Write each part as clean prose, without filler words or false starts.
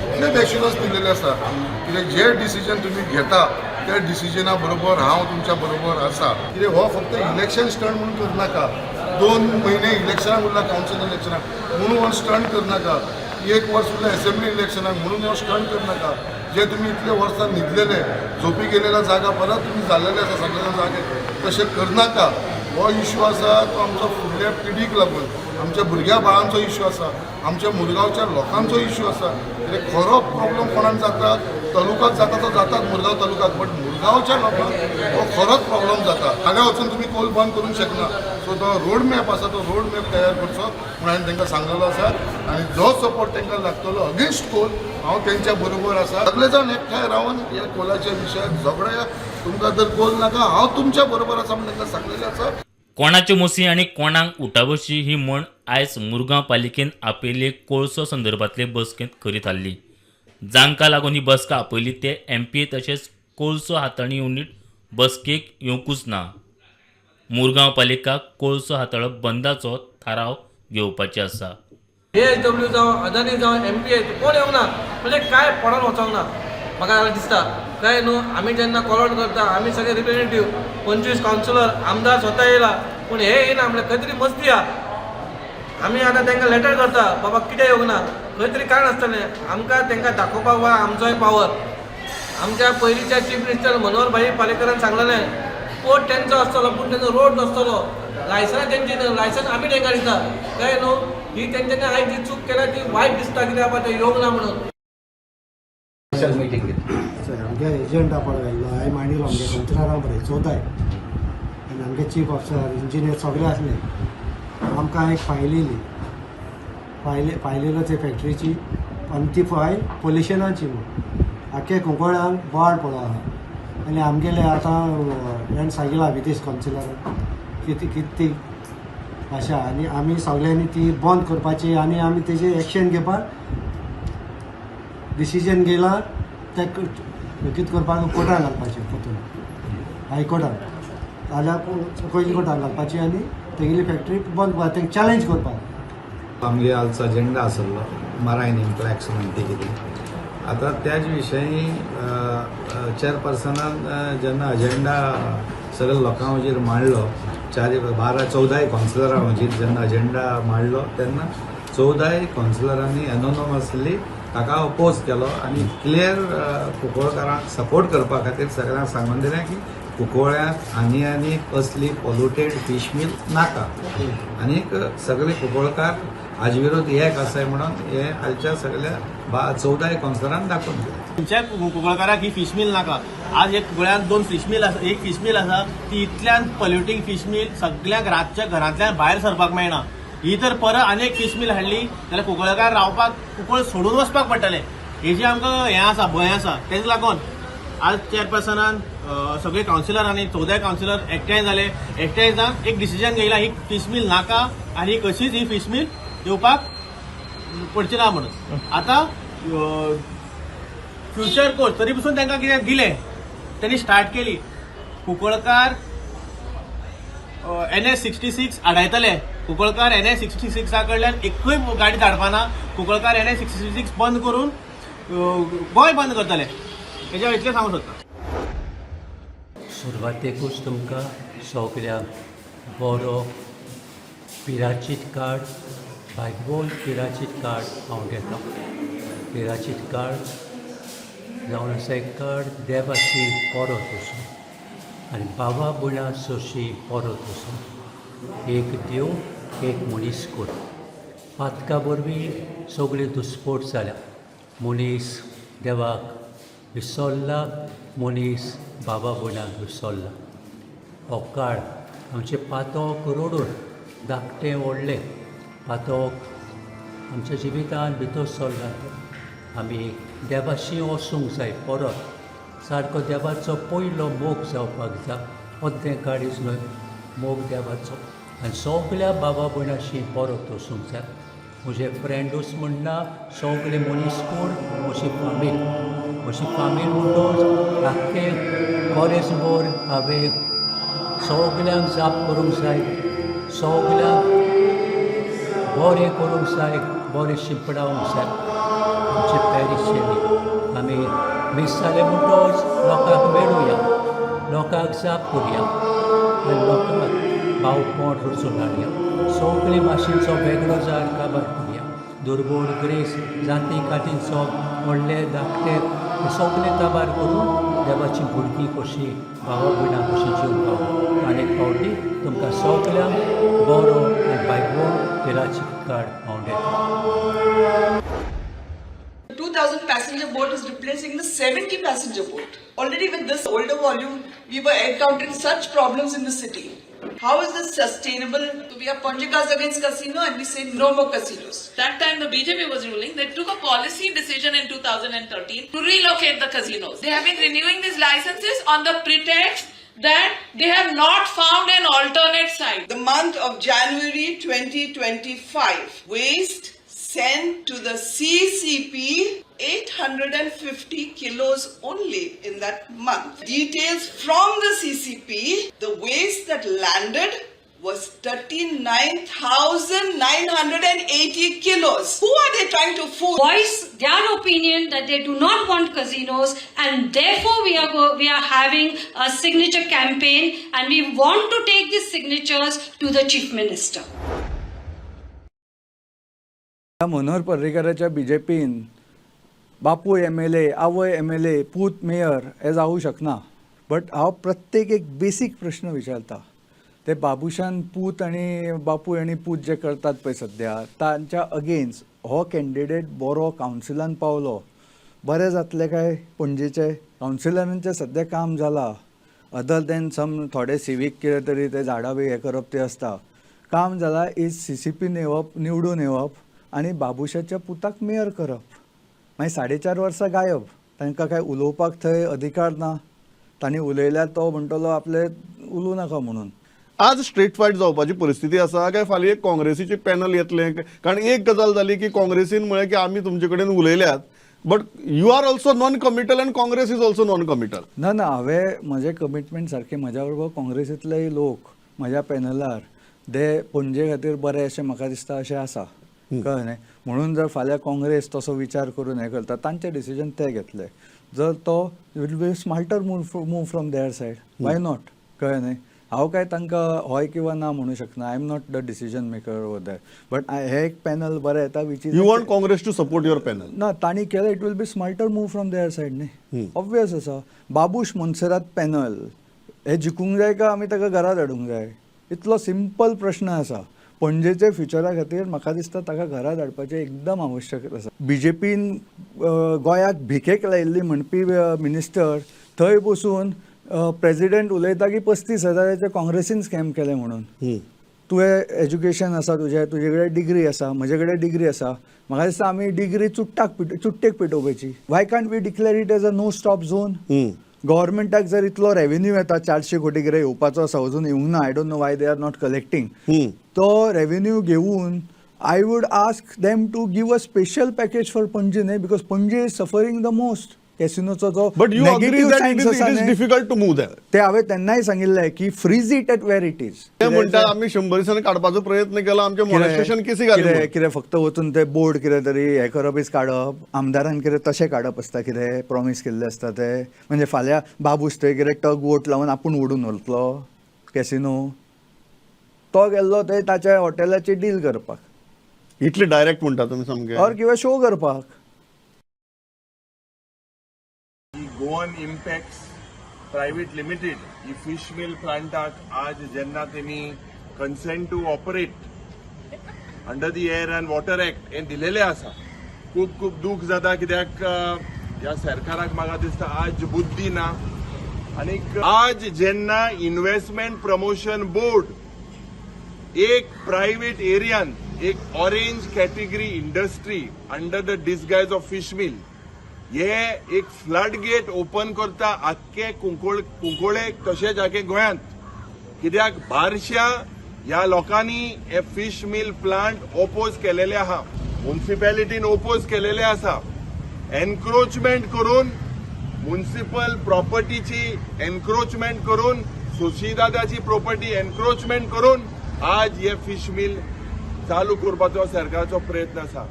इतले एश्युरन्स दिलेले आसा कित्याक जे डिसिजन तुमी घेता त्या डिसिजना बरोबर हांव तुमच्या बरोबर आसा. कित्याक हो फक्त इलेक्शन स्टंट म्हणून करनाका. 2 म्हयने इलेक्शनाक उरला, कावन्सील इलेक्शनाक म्हणून हो स्टंट करनाका. एक वर्स उरला एसेंब्ली इलेक्शनाक म्हणून हो स्टंट करनाका. जे तुमी इतले वर्सां न्हिदलेले, झोपी गेलेला जागा परत तुमी जाल्लेले आसा सगळे जाण जागे, तशें करनाका. हो इशू आसा तो आमचो फुडल्या पिढीक लागून, आमच्या भुरग्या बाळांचो इशू आसा, आमच्या मुरगांवच्या लोकांचो इशू आसा. कित्याक खरो प्रॉब्लम कोणाक जाता? तालुकाक जाता तो जातात मुरगांव तालुकाक, बट मुरगांवच्या लोकांक हो खरोच प्रॉब्लम जाता. हांगा वचून तुमी कोल बंद करूंक शकना. सो तो रोड मॅप आसा, तो रोड मॅप तयार करचो म्हूण हांवें तांकां सांगलेलो आसा आनी जो सपोर्ट तांकां लागतलो अगेन्स्ट कोल, हांव तेंच्या बरोबर आसा. सगळे जाण एकठांय रावन ह्या कोलाच्या विशयाक झगडया. तुमकां जर कोल नाका, हांव तुमच्या बरोबर आसा म्हूण तांकां सांगलेलें आसा. कोणाच्यो मोसी आनी कोणाक उठाबशी ही म्हण आयज मुरगांव पालिकेन आपयल्ले कोळसो संदर्भांतले बसकेंत खरी थारली. जांकां लागून ही बसका आपयली ते एमपी तशेंच कोळसो हाताळणी युनीट बसकेक येवंकूच ना. मुरगांव पालिका कोळसो हाताळप बंदाचो थाराव घेवपाची आसा. जेएसडब्ल्यू जावं, अदानी जावं, एमपीए, कोण येवंक ना. म्हणजे काय पडोन वचोंक ना म्हाका जाल्यार दिसता. काय न्हू, आमी जेन्ना कॉल आउट करता, आमी सगळे रिप्रेझेंटेटीव, 25 कावन्सिलर, आमदार स्वता येयला, पूण हे येयना म्हणल्यार खंय तरी मस्ती आहा. आमी आतां तांकां लेटर करता, बाबा कित्याक येवंक ना? खंय तरी कारण आसतलें. आमकां तांकां दाखोवपाक वा आमचोय पावर. आमच्या पयलींच्या चीफ मिनिस्टर मनोहर भाई पालेकरान सांगलेलें, पोर्ट तेंचो आसतलो पूण तेंचो रोड नासतलो. लायसनां तेंची न्हू, लायसन आमी तांकां दिता. काय न्हू, ही तेंच्यांनी आयज जी चूक केल्या ती वायट दिसता, कित्याक बाबा ते येवंक ना म्हणून. स्पेशल मिटींग घेतली. चोय, आमगे एजंडा पळय घाल्लो हांवें, मांडिल्लो आमगे कावन्सिलरां बरें 14 आनी आमगे चीफ ऑफिसर, इंजिनियर सगळे आसले. आमकां एक फायल येयली. फायल येयलो ते फॅक्टरीची आनी ती फायल पोल्युशनाची म्हूण आख्खे कुंकळ्यांक बोवाळ पडलो आहा. आनी आमगेले आतां हेण सांगिलां विदेश कावन्सिलरान कितें कितें ती भाशा आनी आमी सगल्यांनी ती बंद करपाची आनी आमी तेजेर एक्शन घेवपाक डिसिजन घेयलां. ते कितें करपाक कोर्टान घालपाचें, परतून हायकोर्टान जाल्यार पयलीं कोर्टान घालपाची आनी तेगेली फॅक्टरी बंद करपाक तेंका चॅलेंज करपाक. आमगे आजचो अजेंडा आसलो मरायन इम्प्लॅक्स म्हणटी कितें. आतां त्याच विशयी चेअरपर्सनान जेन्ना अजेंडा सगळ्या लोकां वजीर मांडलो, चार 12 14 कावन्सिलरां वजीर जेन्ना अजेंडा मांडलो, तेन्ना 14 कावन्सिलरांनी एनोनमसली ताका अपोज केलो आनी क्लियर कुंकळकारांक सपोर्ट करपा खातीर सगळ्यांक सांगून दिलें की कुंकळ्यांत आनी आनी असली पॉल्युटेड फीश मील नाका आनीक सगळे कुंकळकार हाजे विरोध एक आसाय म्हणून हे आयच्या सगळ्या 14 कावन्सिलरान दाखोवन दिलें. खंयच्या कुंकळकाराक ही फीश मील नाका. आज एक कुंकळ्यान दोन फीश मील आसा, एक फीश मील आसा, ती इतल्यान पॉल्युटींग फीश मील, सगळ्यांक रातच्या घरांतल्यान भायर सरपाक मेळना. ही जर परत आनी एक फीश मील हाडली जाल्यार कुंकळकार रावपाक कुंकळ सोडून वचपाक पडटलें, हेजी आमकां हें आसा, भंय आसा. तेका लागून आज चेअरपर्सनान सगळे कावन्सिलरांनी, 14 कावन्सिलर एकठांय जाले. एकठांय जावन एक डिसिजन घेयला, ही फीश मील नाका आनी कशीच ही फीश मील येवपाक पडची ना म्हणून. आतां फ्युचर कोर्स तरी पसून तांकां कितें दिलें, त्यांनी स्टार्ट केली. कुंकळकार एनएच 66 आडायतले. कुंकळकार एनएच 66 कडल्यान एकूय गाडी धाडपाना. कुंकळकार एनएच 66 बंद करून गोंय बंद करतले, हेज्या इतलें सांगूंक सोदता. सुरवातेकूच तुमकां सगळ्यांक बरो पिराचीत काळ, भागवत पिराचीत काळ हांव घेतां. पिराचीत काळ जावन आसा एक काळ देवाची परत वचून आनी बाबा बुणा सोशी परत वचून, एक देव एक मनीस कर. पातका वरवीं सगळी दुस्पोट जाल्या. मनीस देवाक विसरला, मनीस बाबा बुणाक विसरला. हो काळ आमचें पातक रडून धाकटें व्हडलें पातक आमच्या जिवितान भितर सरला. आमी देवाशी वचूंक जाय परत. सारको देवाचो पयलो मोग जावपाक जाय, अद्दें काळीज न्हय, मोग देवाचो आनी सगल्या बाबा भयणाशी परत वचूंक जाय. म्हजे फ्रेंडूच म्हणना, सगळे मनीस कोण, म्हजी फामील. म्हजी फामील म्हणटच आख्खें कॉलेजभर हांवें सगल्यांक जाप करूंक जाय, सगल्यांक बरें करूंक जाय, बरें शिंपडावंक जाय आमचे पॅरिशचे. आमी मीस जालें म्हणटच लोकांक मेळुया, लोकांक जाप करुया आनी लोकांक भावपण रचून हाडया. सगळे भाशेचो वेगळो जार काबार करुया. दुर्बोळ ग्रेस जाती कातींचो व्हडले धाकटे हे सगळे काबार करून देवाची भुरगीं कशी भावा भयणां कशी जिवपाक. आनी एक फावटी तुमकां सगल्यांक बरो आनी बायबो तेलाची कार्ड हांव दितां. 2,000 passenger boat is replacing the 70 passenger boat. Already with this older volume, we were encountering such problems in the city. How is this sustainable? We are Ponjikas against casino and we say no more casinos. That time the BJP was ruling. They took a policy decision in 2013 to relocate the casinos. They have been renewing these licenses on the pretext that they have not found an alternate site. The month of January 2025, waste sent to the CCP 850 kilos only in that month. Details from the CCP, the waste that landed was 39,980 kilos. Who are they trying to fool? Voice their opinion that they do not want casinos, and therefore we are having a signature campaign, and we want to take these signatures to the Chief Minister. Manohar पर्रीकराच्या B J पीन बापूय M L A, आवय M L A, पूत mayor हे जावूं शकना. But हांव प्रत्येक एक basic प्रश्न विचारता, ते बाबुशान पूत आनी बापूय आनी पूत जे करतात पळय सद्या, तांच्या अगेन्स्ट हो कॅन्डिडेट बरो कावन्सिलान पावलो बरें जातलें काय? पणजेचे कावन्सिलरांचें सद्या काम जालां, अदर दॅन सम थोडे सिवीक कितें तरी ते झाडां बी हें करप ते आसता. काम जालां is C C pin येवप, निवडून येवप आनी बाबुशाच्या पुताक मेयर करप. मागीर 4.5 वर्सां गायब. तांकां काय उलोवपाक थंय अधिकार ना? तांणी उलयल्यार तो म्हणटलो आपले उलोवं नाका म्हणून. आज स्ट्रेट फायट जावपाची परिस्थिती आसा काय फाल्यां एक काँग्रेसीचे पॅनल येतलें? कारण एक गजाल जाली की काँग्रेसीन म्हळें की आमी तुमचे कडेन उलयल्यात, but you are also non committal and Congress is also non committal. ना ना, हांवें म्हजें कमिटमेंट सारकें. म्हज्या बरोबर काँग्रेसींतलेय लोक म्हज्या पॅनलार, दे पणजे खातीर बरें अशें म्हाका दिसता अशें आसा, कळ्ळें न्ही? म्हणून जर फाल्यां काँग्रेस तसो विचार करून हें करता, तांचें डिसिजन ते घेतले. जर तो will be smarter move from their side, why not? कळ्ळें न्ही? हांव काय तांकां हय किंवा ना म्हणू शकना. I am not the decision maker over there, but हे एक पॅनल बरें येता which is You want Congress to support your panel? ना, तांणी केलें, it will be smarter move from their side न्ही. ऑब्वियस आसा. बाबूश मोन्सेरात पॅनल हे जिखूंक जाय काय आमी ताका घरा धाडूंक जाय, इतलो सिंपल प्रश्न आसा. पणजेचे फ्युचरा खातीर म्हाका दिसता ताका घरा धाडपाचें एकदम आवश्यक आसा. बी जे पीन गोंयाक भिकेक लायिल्ली म्हणपी मिनिस्टर थंय बसून प्रेजिडेंट उलयता की 35 हजाराचे काँग्रेसीन स्कॅम केले म्हणून. तुवें एज्युकेशन आसा तुजें, तुजे कडेन डिग्री आसा, म्हजे कडेन डिग्री आसा. म्हाका दिसता आमी डिग्री चुट्टाक पिट चुट्टेक पेटोवपाची. Why can't we declare it as a no stop zone? गव्हर्मेंटाक जर इतलो रेव्हेन्यू येता, 400 कोटी कितें येवपाचो आसा, अजून येवंक ना, I don't know why they are not collecting. तो रेव्हेन्यू घेवन I would ask them to give a special package for Panaji न्ही, because Panaji is suffering the most. कॅसिनोचो जो But you agree negative that it science is आसा it is न्ही, difficult to move that. ते हांवें तेन्नाय सांगिल्लें की freeze it at where it is. ते म्हणटात आमी 100 दिसांनी काडपाचो प्रयत्न केला, आमचे मॉलेस्टेशन केसी घाली कितें म्हणून. कितें फक्त वचून ते बोर्ड कितें तरी हें करप is काडप? आमदारान कितें तशें काडप आसता? कितें प्रॉमीस केल्लें आसता तें? म्हणजे फाल्यां बाबूश थंय कितें टग बोट लावन आपूण ओडून व्हरतलो कॅसिनो? तो गेल्लो थंय ताच्या हॉटेलाची डील करपाक. इतले डायरेक्ट म्हणटा तुमी सामके. ऑर किंवा शो करपाक. गोवन इम्पॅक्स प्रायव्हेट लिमिटेड ही फिश मिल प्लांटाक आज जेन्ना तेमी consent to operate under the Air and Water Act हें दिलेलें आसा, खूब खूब दूख जाता, कित्याक ह्या सरकाराक म्हाका दिसता आज बुद्धी ना. आनीक आज जेन्ना इन्व्हेस्टमेंट प्रमोशन बोर्ड एक प्रायव्हेट एरियान एक orange category industry under the disguise of fish mill हे एक फ्लड गेट ओपन करता आख्खे कुंकोळे तशेंच आख्खे गोंयांत, कित्याक बारश्या ह्या लोकांनी हे फिश मिल प्लांट ओपोज केलेले आहा, मुन्सिपॅलिटीन ओपोज केलेले आसा. एनक्रोचमेंट करून, मुन्सिपल प्रॉपर्टीची एनक्रोचमेंट करून, सुशिदादाची प्रॉपर्टी एनक्रोचमेंट करून आज हे फिश मिल चालू करपाचो सरकाराचो प्रयत्न आसा.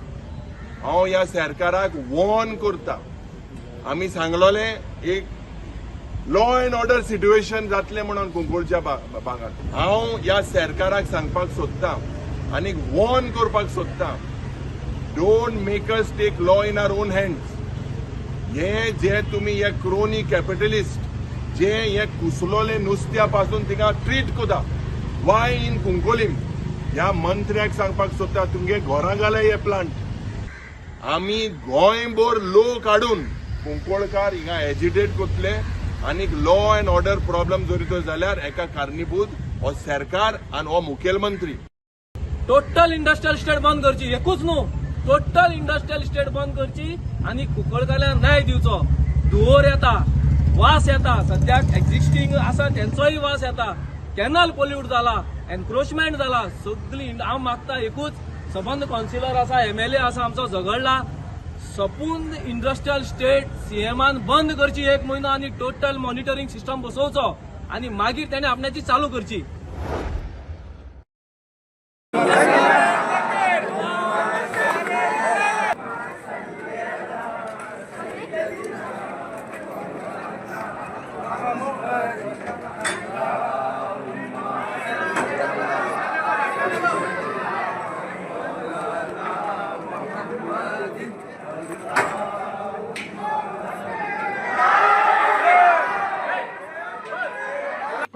हांव ह्या सरकाराक वॉर्न करता. आमी सांगलोले एक लॉ अँड ऑर्डर सिट्युएशन जातलें म्हणून कुंकळच्या भागात. हांव ह्या सरकाराक सांगपाक सोदता आनी वॉर्न करपाक सोदता, don't make us take law in our own hands. हे जे तुमी हे क्रोनी कॅपिटलिस्ट जे हे कुसलोले नुस्त्या पासून तिका ट्रीट करता, वाय इन कुंकोलीम. ह्या मंत्र्याक सांगपाक सोदता, तुमगे घरां घाले हे प्लांट. आमी गोंयभर लोक हाडून कुंकळकार हिंगा एजिटेट करतले आनी लॉ अँड ऑर्डर प्रॉब्लम जरी तर जाल्यार एका कारणीभूत हो सरकार आनी हो मुखेलमंत्री. टोटल इंडस्ट्रियल इस्टेट बंद करची, एकूच न्हू, टोटल इंडस्ट्रियल इस्टेट बंद करची आनी कुंकळकारांक न्याय दिवचो. धुंवोर येता, वास येता, सद्याक एक्झिस्टींग आसा तेंचोय वास येता, कॅनल पोल्यूट जाला, एनक्रोचमेंट जाला, सगळी. हांव मागता एकूच, सबंद कावन्सिलर आसा, एमएलए आसा आमचो झगडला, सपून इंडस्ट्रियल स्टेट सीएमान बंद करची एक म्हयनो आनी टोटल मॉनिटरींग सिस्टम बसोवचो आनी मागीर तेणे आपणाची चालू करची.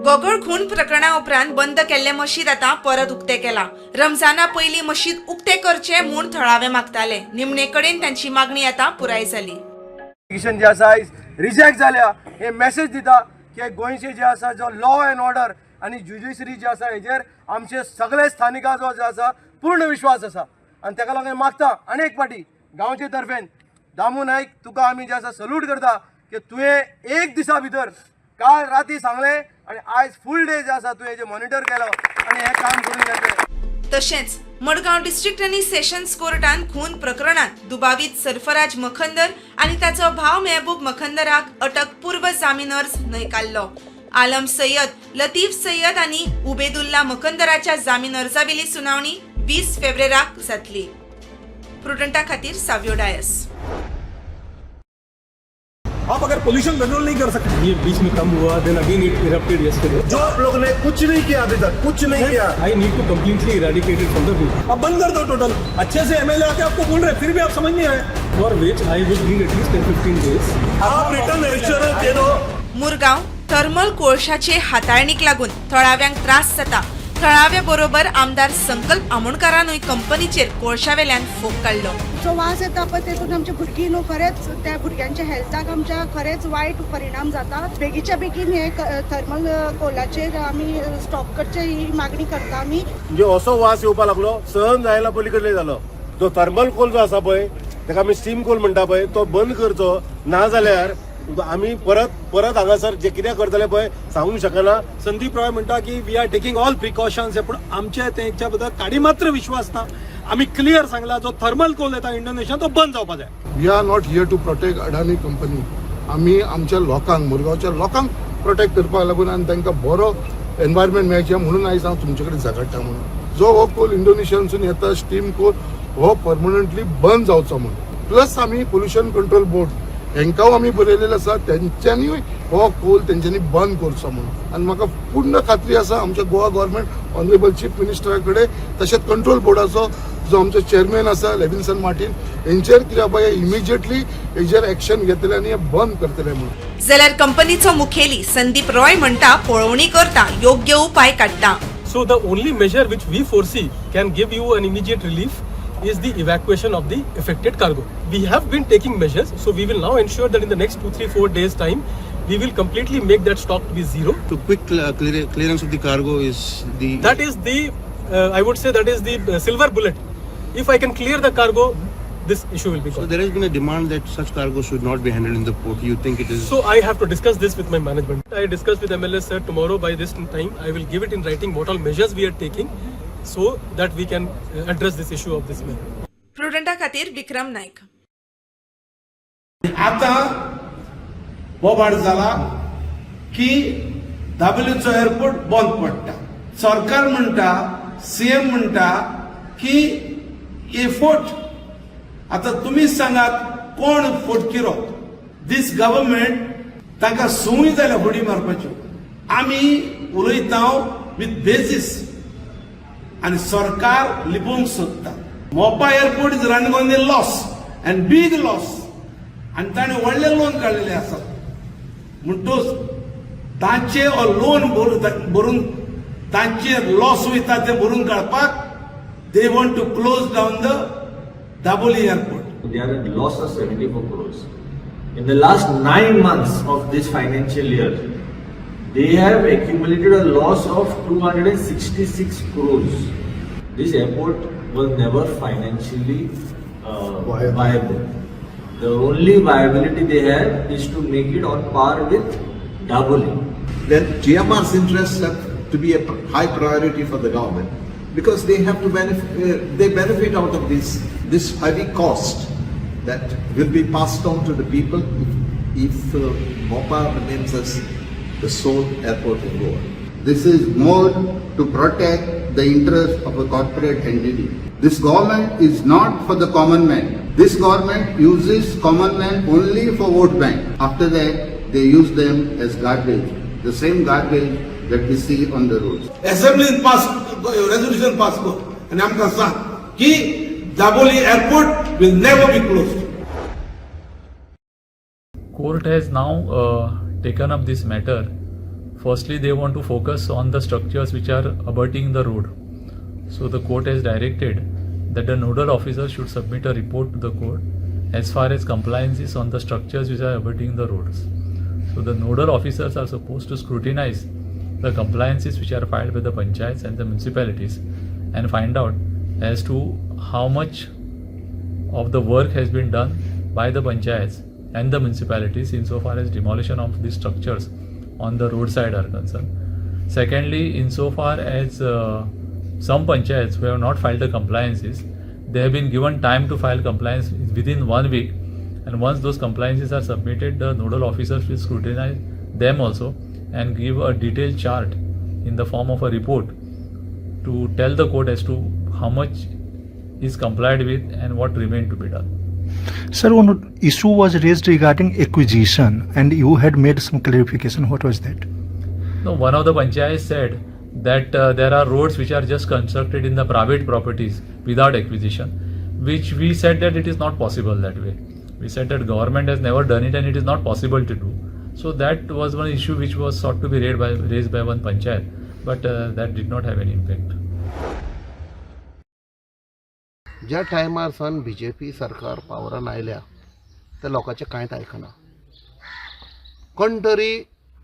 गोगोळ खून प्रकरणा उपरांत बंद केल्ले मशीद आतां परत उक्ते केला. रमजाना पयली मशीद उक्ते करचे म्हूण थळावे मागताले. निमणे कडेन तांची मागणी आतां पुराय जाली. एप्लिकेशन जे आसा आयज रिजेक्ट जाल्या, हे मेसेज दिता की गोंयचे जे आसा जो लॉ एंड ऑर्डर आनी ज्युडिशरी जे आसा हेजेर आमचे सगळे स्थानिकांचो जो आसा पूर्ण विश्वास आसा. आनी तेका लागून मागता आनी एक फावटी गांवचे तर्फेन दामू नायक तुका आमी जे आसा सल्यूट करता की तुवें एक दिसा भितर काल राती सांगलें आनी आयज फूल डे जे आसा तुवें जे मॉनिटर केलो आनी हें काम करून घेतलें. तशेंच मडगांव डिस्ट्रिक्ट आनी सेशन्स कोर्टान खून प्रकरणांत दुबावीत सरफराज मखंदर आनी ताचो भाव मेहबूब मखंदराक अटक पूर्व जामीन अर्ज न्हयकारलो. आलम सय्यद, लतीफ सय्यद आनी उबेदुल्ला मखंदराच्या जामीन अर्जावेली सुनावणी 20 फेब्रुवाराक जातली. प्रुडंटा खातीर साव्यो डायस. आप अगर पोल्यूशन कंट्रोल नहीं कर सकते, ये बीच में कम हुआ, then again it erupted yesterday. जो आप लोगों ने कुछ नहीं किया अभी तक, कुछ नहीं किया. I need to completely eradicate it from the village. अब बंद कर दो टोटल. अच्छे से एमएलए आके आपको बोल रहे हैं, फिर भी आप समझ नहीं आए. For which I would need at least 10-15 days. आप रिटर्न एश्योरन्स दे दो. मुरगांव थर्मल कोळशाचे हाताळणीक लागून थळाव्यांक त्रास जाता. थळाव्या बरोबर आमदार संकल्प आमोणकारानूय कंपनीचेर कोळशावेल्यान फोग काडलो. जो वास येता पळय तेतून आमचे भुरगीं न्हू खरेंच त्या भुरग्यांच्या हेल्थाक आमच्या खरेंच वायट परिणाम जाता. बेगीच्या बेगीन हे थर्मल कोलाचेर आमी स्टॉप करचे ही मागणी करता आमी. म्हणजे असो वास येवपाक लागलो, सहन जायना पलीकडले जालो. जो थर्मल कोल जो आसा पळय ताका आमी स्टीम कोल म्हणटा पळय, तो बंद करचो, ना जाल्यार आमी परत परत हांगासर जे कितें करतले पळय सांगूंक शकना. संदीप रॉय म्हणटा की we are taking all precautions, पूण आमचे तेंच्या बद्दल काडी मात्र विश्वास ना. आमी क्लियर सांगला, जो थर्मल कोल येता इंडोनेशिया तो बंद जावपा जाय. We are not here to protect Adani company. आमी आमच्या लोकांक, मुरगांवच्या लोकांक प्रोटेक्ट करपाक लागून आनी तांकां बरो एनवायरमेंट मेळचें म्हणून आयज हांव तुमचे कडेन झगडटा. म्हणून जो हो कोल इंडोनेशियानसून येता स्टीम कोल हो परमनंटली बंद जावचो म्हणून. प्लस आमी पोल्युशन कंट्रोल बोर्ड हेंकां आमी बरयलेलें आसा, तेंच्यांनी हो कोल तेंच्यांनी बंद करचो म्हणून. आनी म्हाका पूर्ण खात्री आसा आमच्या गोवा गव्हर्मेंट ऑनरेबल चीफ मिनिस्टरा कडेन तशेंच कंट्रोल बोर्डाचो जो आमचो चेअरमॅन आसा लेविन्सन मार्टीन हेंचेर कितें बाबा इमिजिएटली हेजेर एक्शन घेतले आनी हे बंद करतले म्हणून. जाल्यार कंपनीचो मुखेली संदीप रॉय म्हणटा, पळोवणी करता, योग्य उपाय काडटा. So the only measure which we foresee can give you an immediate relief is the evacuation of the affected cargo. We have been taking measures, so we will now ensure that in the next 2, 3, 4 days time, we will completely make that stock to be zero. To quick clearance of the cargo is the... That is the, I would say that is the silver bullet. If I can clear the cargo, this issue will be So gone. there has been a demand that such cargo should not be handled in the port. You think it is... So I have to discuss this with my management. I discuss with MLA sir tomorrow by this time. I will give it in writing what all measures we are taking so that we can address this issue of this mill. प्रुडंटा खातीर विक्रम नायक. आतां बोबाड जाला की दाबोलीचो airport बंद पडटा. सरकार म्हणटा, CM म्हणटा की हे फोट. आतां तुमी सांगात कोण फोटकिरो? This government तांकां संवय जाल्या उडी मारपाची. आमी उलयता विथ बेसीस आनी सरकार लिपोवंक सोदता. Mopa airport is running on the loss and big loss आनी ताणें व्हडलें लोन काडलेलें आसा. म्हणटूच तांचे लोन भरून तांचे लॉस वयता ते भरून काडपाक they want to close down the Dabolim airport. They are at loss of 74 crores. In the last 9 months of this financial year, they have accumulated a loss of 266 crores. This airport was never financially viable. The only viability they have is to make it on par with Dabolim. Then GMR's interests have to be a high priority for the government because they have to benefit, they benefit out of this heavy cost that will be passed on to the people if Mopa remains as the sole airport in Goa. This is more to protect the interest of a corporate entity. This government is not for the common man. This government uses common man only for vote bank. After that, they use them as garbage, the same garbage that we see on the roads. असेंब्लीन pass resolution pass कर आनी आमकां सांग की Dabolim airport will never be close. Court has now taken up this matter. Firstly, they want to focus on the structures which are abutting the road. So the court has directed that the nodal officer should submit a report to the court as far as compliance is on the structures which are abutting the roads. So the nodal officers are supposed to scrutinize the compliances which are filed by the panchayats and the municipalities and find out as to how much of the work has been done by the panchayats and the municipalities insofar as demolition of these structures on the roadside are concerned. Secondly, insofar as some panchayats who have not filed the compliances, they have been given time to file compliance within 1 week, and once those compliances are submitted, the nodal officers will scrutinize them also and give a detailed chart in the form of a report to tell the court as to how much is complied with and what remained to be done. Sir, one issue was raised regarding acquisition and you had made some clarification. What was that? No, one of the panchayats said that there are roads which are just constructed in the private properties without acquisition, which we said that it is not possible that way. We said that government has never done it and it is not possible to do. So that was one issue which was sought to be raised by one panchayat, but that did not have any impact. ज्या टायमार सान BJP सरकार पावरान आयल्या त्या लोकांचें कांयच आयकना. कोण तरी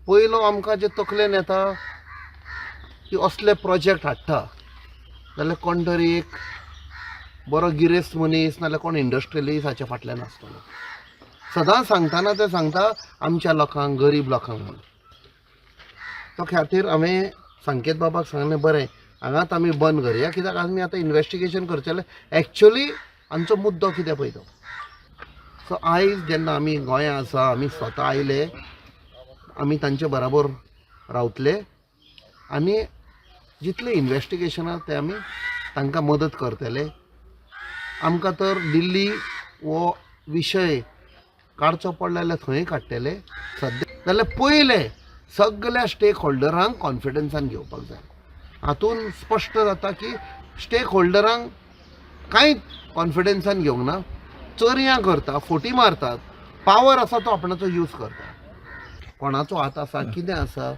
पयलो आमकां जे तकलेन येता की असले प्रोजेक्ट हाडटा जाल्यार कोण तरी एक बरो गिरेस्त मनीस नाल्यार कोण इंडस्ट्रियलिस्ट हाच्या फाटल्यान आसतलो. सदां सांगतना ते सांगता आमच्या लोकांक, गरीब लोकांक म्हूण. तो खातीर हांवें संकेत बाबाक सांगलें, बरें हांगाच आमी बंद करया, कित्याक आमी आतां इन्वेस्टिगेशन करचेलें एक्चुअली आमचो मुद्दो कितें पळय तो. सो आयज जेन्ना आमी गोंया आसा, आमी स्वता आयले, आमी तांचे बराबर रावतले आनी जितलें इन्वेस्टिगेशन आसा तें आमी तांकां मदत करतले. आमकां तर दिल्ली हो विशय काडचो पडलो जाल्यार थंय काडटले. सद्या जाल्यार पयलें सगल्या स्टेक होल्डरांक कॉन्फिडन्सान घेवपाक जाय. हातून स्पश्ट जाता की स्टेक होल्डरांक कांय कॉन्फिडन्सान घेवंक ना, चोरयां करता, फोटी मारतात, पावर आसा तो आपणाचो यूज करता, कोणाचो हात आसा कितें आसा.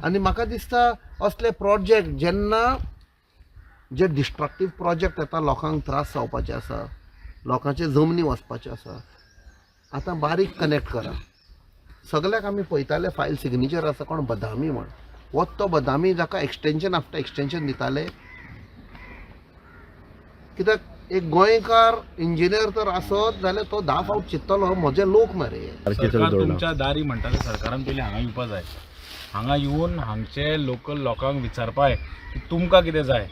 आनी म्हाका दिसता असले प्रोजेक्ट जेन्ना जे डिस्ट्रक्टीव प्रोजेक्ट येता, लोकांक त्रास जावपाचे आसा, लोकांचे जमनी वचपाचे आसा. आतां बारीक कनेक्ट करा, सगल्याक आमी पळयताले फायल सिग्नेचर आसा कोण बदामी म्हण, हो तो बदामी जाका एक्सटेंशन आफ्टर एक्सटेंशन दिताले. कित्याक एक गोंयकार इंजिनियर तर आसत जाल्यार तो 10 फावट चिंततलो म्हजे लोक मरे. सरकार तुमच्या दारी म्हणटा, सरकारान पयलीं हांगा येवपा जाय. हांगा येवन हांगचे लोकल लोकांक विचारपाय की तुमकां कितें जाय.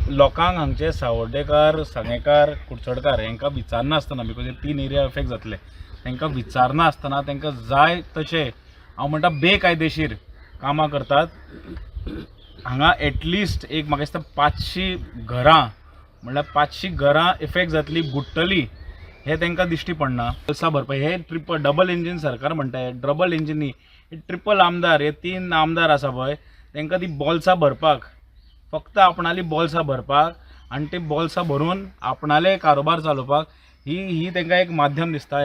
लोकांक हांगचे सावर्डेकार, सांगेकार, कुडचडकार हांकां विचारनासतना, because हे 3 एरिया इफेक्ट जातले, तांकां विचारनासतना तांकां जाय तशें हांव म्हणटा बेकायदेशीर कामां करतात. हांगा एटलिस्ट एक म्हाका दिसता 500 घरां, म्हणल्यार 500 घरां इफेक्ट जातली, बुडटली. हें तांकां दिश्टी पडना. बोल्सां भरपाक हे ट्रिपल डबल इंजीन सरकार म्हणटा, हे डबल इंजीन न्ही, हे ट्रिपल आमदार, हे तीन आमदार आसा पळय, तांकां ती बोल्सां भरपाक, फक्त आपणाली बोल्सां भरपाक आनी ती बोल्सां भरून आपणाले कारोबार चलोवपाक ही ही तांकां एक माध्यम दिसता.